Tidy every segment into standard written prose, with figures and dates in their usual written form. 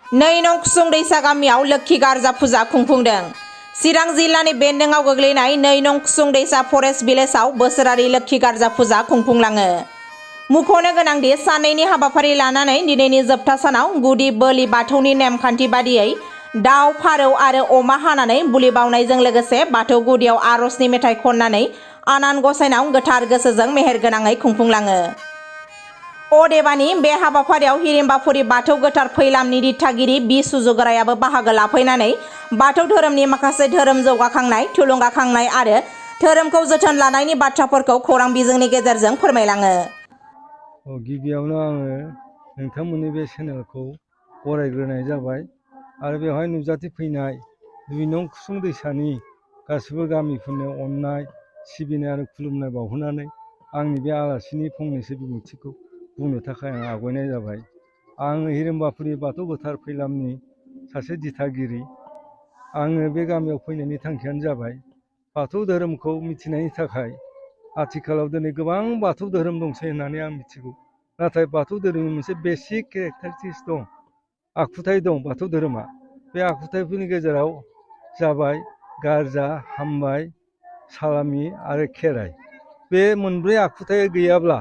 नै नं कुसुं दैसा गामियाव लोक्षि गार्जा फुजा खुंफुंदों। चिरां जिल्लानि बेन्दोंआव गोग्लैनाय नै नं कुसुं दैसा फरेस्ट भिलेजाव बोसोरारि लोक्षि गार्जा फुजा खुंफुंलाङो। मुंख'नो गोनांदि साननैनि हाबाफारि लानानै दिनैनि जोबथा सानाव गुदि बोलि बाथौनि नेमखान्थि बादियै दाउ फारौ आरो अमा हानानै बुलि बावनायजों लोगोसे बाथौ गुदियाव आरजनि मेथाइ खननानै आनान गसाइनाव गोथार गोसोजों मेहेरगोनाङै खुंफुंलाङो। अदेबानि बे हाबाफारियाव हिरिम्बाफुरि बाथौ गोथार फैलामनि दिथागिरि बि सुजुगरायाबो बाहागो लाफैनानै बाथौ धोरोमनि माखासे धोरोम जौगाखांनाय, थुलुंगाखांनाय आरो धोरोमखौ जोथोन लानायनि बाथ्राफोरखौ खौरां बिजोंनि गेजेरजों फोरमायलाङो। गिबियावनो आङो नोंथांमोननि बे चेनेलखौ बरायग्रोनाय जाबाय आरो बेवहाय नुजाथिफैनाय 2 नं कुसुं दैसानि गासिबो गामिफोरनो अननाय, सिबिनाय आरो खुलुमनाय बावहोनानै आंनि बे आलासिनि फंनैसो बिबुंथिखौ बुंनो थाखाय आं आवगायनाय जाबाय। आङो हिरिम्बाफुरि बाथौ गोथार फैलामनि सासे दिथागिरि। आङो बे गामियाव फैनायनि थांखियानो जाबाय बाथौ धोरोमखौ मिथिनायनि थाखाय। आथिखालाव दिनै गोबां बाथौ धोरोम दंसै होननानै आं मिथिगौ, नाथाय बाथौ धोरोमनि मोनसे बेसिक केरेक्टारिस्टिक्स दं, आखुथाय दं बाथौ धोरोमा। बे आखुथायफोरनि गेजेराव जाबाय गारजा, हामबाय, सालामि आरो खेराइ। बे मोनब्रै आखुथाय गैयाब्ला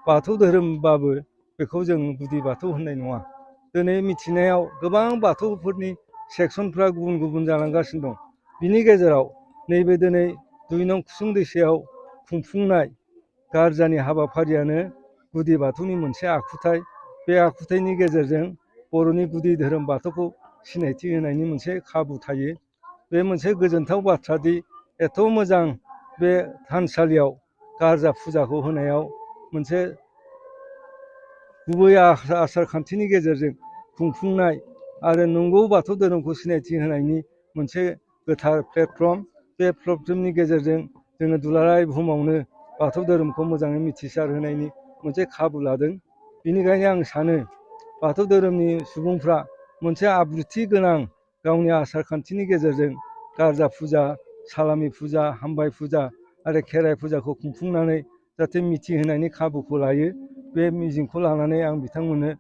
बाथौ धोरोमबाबो बेखौ जों गुदि बाथौ होननाय नङा। दिनै मिथिनायाव गोबां बाथौफोरनि सेक्सनफ्रा गुबुन गुबुन जालांगासिनो दं। बिनि गेजेराव नैबे दिनै 2 नं कुसुं दैसायाव खुंफुंनाय गारजानि हाबाफारियानो गुदि बाथौनि मोनसे आखुथाय। बे आखुथायनि गेजेरजों बर'नि गुदि धोरोम बाथौखौ सिनायथि होनायनि मोनसे खाबु थायो। बे मोनसे गोजोनथाव बाथ्रादि एथ' मोजां बे थानसालियाव गारजा फुजाखौ होनायाव मोनसे गुबै आसार खान्थिनि गेजेरजों खुंफुंनाय आरो नंगौ बाथौ धोरोमखौ सिनायथि होनायनि मोनसे गोथार प्लेटफर्म। बे प्लेटफर्मनि गेजेरजों जोङो दुलाराय बुहुमावनो बाथौ धोरोमखौ मोजाङै मिथिसार होनायनि मोनसे खाबु लादों। बेनिखायनो आं सानो बाथौ धोरोमनि सुबुंफ्रा मोनसे आब्रुथि गोनां गावनि आसार खान्थिनि गेजेरजों गारजा फुजा, सालामि फुजा, हामबाय फुजा आरो खेराइ फुजाखौ खुंफुंनानै जाहाथे मिथिहोनायनि खाबुखौ लायो। बे मिजिंखौ लानानै आं बिथांमोननो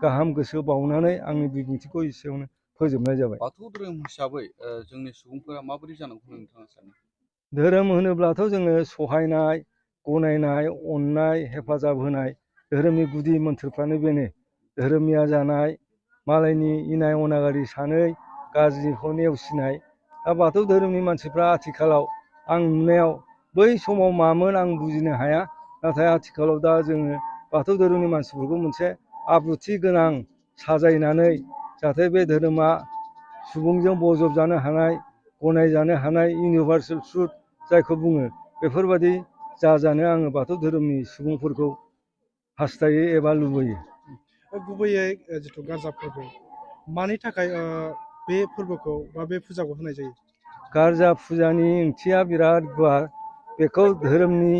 गाहाम गोसो बावनानै आंनि बिबुंथिखौ एसेयावनो फोजोबनाय जाबाय। बाथौ धोरोम हिसाबै जोंनि सुबुंफोरा माबोरै जानांगौ नोंथाङा सानो? धोरोम होनोब्लाथ' जोङो सहायनाय, गनायनाय, अननाय, हेफाजाब होनाय धोरोमनि गुदि मोन्थोरफ्रानो बेनो। धोरोमिया जानाय, मालायनि इनाय अनागारि सानै, गाज्रिखौ नेवसिनाय। दा बाथौ धोरोमनि मानसिफ्रा आथिखालाव आं नुनायाव बै समाव मामोन आं बुजिनो हाया, नाथाय आथिखालाव दा जोङो बाथौ धोरोमनि मानसिफोरखौ मोनसे आब्रुथि गोनां साजायनानै जाहाथे बे धोरोमा सुबुंजों बजबजानो हानाय, गनायजानो हानाय इउनिभार्सेल ट्रुथ जायखौ बुङो, बेफोरबायदि जाजानो आङो बाथौ धोरोमनि सुबुंफोरखौ हास्थायो एबा लुबैयो। गुबैयै जिथु गारजा फोरबो, मानि थाखाय बे फोरबोखौ बा बे फुजाखौ होनाय जायो? गारजा फुजानि ओंथिया बिराद गुवार। बेखौ धोरोमनि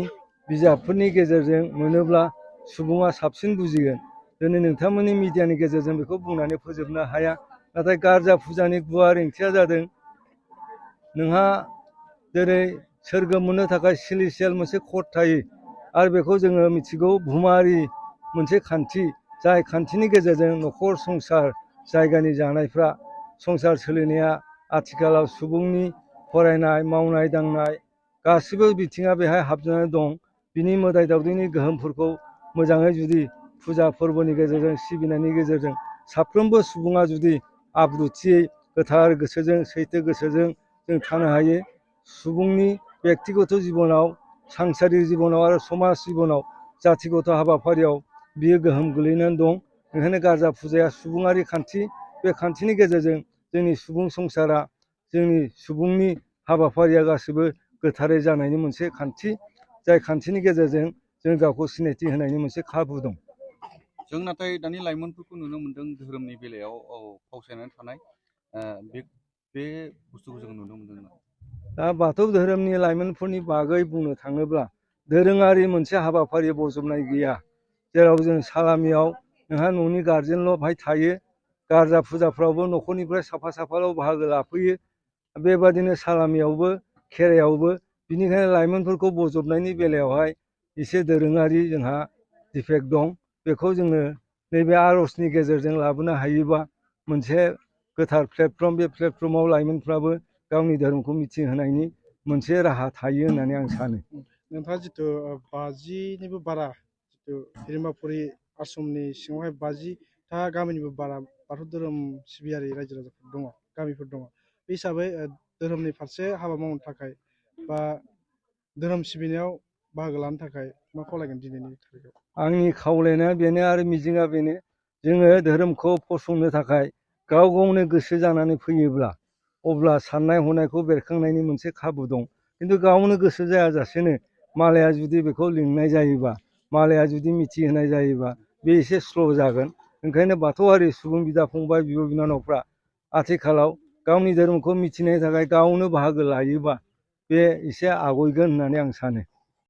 बिजाबफोरनि गेजेरजों मोनोब्ला सुबुङा साबसिन बुजिगोन। दिनै नोंथांमोननि मिडियानि गेजेरजों बेखौ बुंनानै फोजोबनो हाया, नाथाय गारजा फुजानि गुवार ओंथिया जादों नोंहा जेरै सोरगो मोननो थाखाय सिलिसियेल मोनसे कड थायो आरो बेखौ जोङो मिथिगौ बुहुमारि मोनसे खान्थि, जाय खान्थिनि गेजेरजों न'खर संसार जायगानि जानायफ्रा संसार सोलिनाया आथिखालाव सुबुंनि फरायनाय, मावनाय दांनाय, गासिबो बिथिङा बेहाय हाबनानै दं। बिनि मोदाय दावदैनि गोहोमफोरखौ मोजाङै जुदि फुजा फोरबोनि गेजेरजों सिबिनायनि गेजेरजों साफ्रोमबो सुबुङा जुदि आब्रुथियै गोथार गोसोजों सैथो गोसोजों जों थानो हायो। सुबुंनि बेक्तिगत जिबनाव, सांसारिक जिबनाव आरो समाज जिबनाव, जाथिगत हाबाफारियाव बियो गोहोम गोलैनानै दं। बेखायनो गारजा फुजाया सुबुङारि खान्थि। बे खान्थिनि गेजेरजों जोंनि सुबुं संसारा, जोंनि सुबुंनि हाबाफारिया गासिबो गोथारै जानायनि मोनसे खान्थि, जाय खान्थिनि गेजेरजों जों गावखौ सिनायथि होनायनि मोनसे खाबु दं। जों नाथाय दानि लाइमोनफोरखौ नुनो मोनदों धोरोमनि बेलायाव फावसायनानै थानाय बे बुस्थुखौ जों नुनो मोनदों। दा बाथौ धोरोमनि लाइमोनफोरनि बागै बुंनो थाङोब्ला दोरोङारि मोनसे हाबाफारि बजबनाय गैया। जेराव जों सालामियाव नोंहा न'नि गारजेनल' बाहाय थायो। गारजा फुजाफ्रावबो न'खरनिफ्राय साफा साफाल' बाहागो लाफैयो। बेबादिनो सालामियावबो खेराइयावबो। बिनिखायनो लाइमोनफोरखौ बजबनायनि बेलायावहाय एसे दोरोङारि जोंहा दिफेक्ट दं। बेखौ जोङो नैबे आर'जनि गेजेरजों लाबोनो हायोबा मोनसे गोथार प्लेटफर्म, बे प्लेटफर्माव लाइमोनफ्राबो गावनि धोरोमखौ मिथिहोनायनि मोनसे राहा थायो होननानै आं सानो। नोंथाङा जिथु 50निबो बारा जिथु हिरिम्बापुरि आश्रमनि सिङावहाय 50था गामिनिबो बारा बाथौ धोरोम सिबियारि रायजो राजाफोर दङ, गामिफोर दङ। बे हिसाबै धोरोमनि फारसे हाबा मावनो थाखाय बा धोरोम सिबिनायाव बाहागो लानो थाखाय मा खावलायगोन दिनैनि थारिखआव? आंनि खावलायनाया बेनो आरो मिजिंआ बेनो, जोङो धोरोमखौ फसंनो थाखाय गाव गावनो गोसो जानानै फैयोब्ला अब्ला साननाय हनायखौ बेरखांनायनि मोनसे खाबु दं। खिन्थु गावनो गोसो जायाजासेनो मालाया जुदि बेखौ लिंनाय जायोबा, मालाया जुदि मिथिहोनाय जायोबा बे एसे स्ल' जागोन। ओंखायनो बाथौआरि सुबुं बिदा फंबाय, बिब' बिनानावफ्रा आथिखालाव गावनि धोरोमखौ मिथिनायनि थाखाय गावनो बाहागो लायोबा बे एसे आवगायगोन होननानै आं सानो।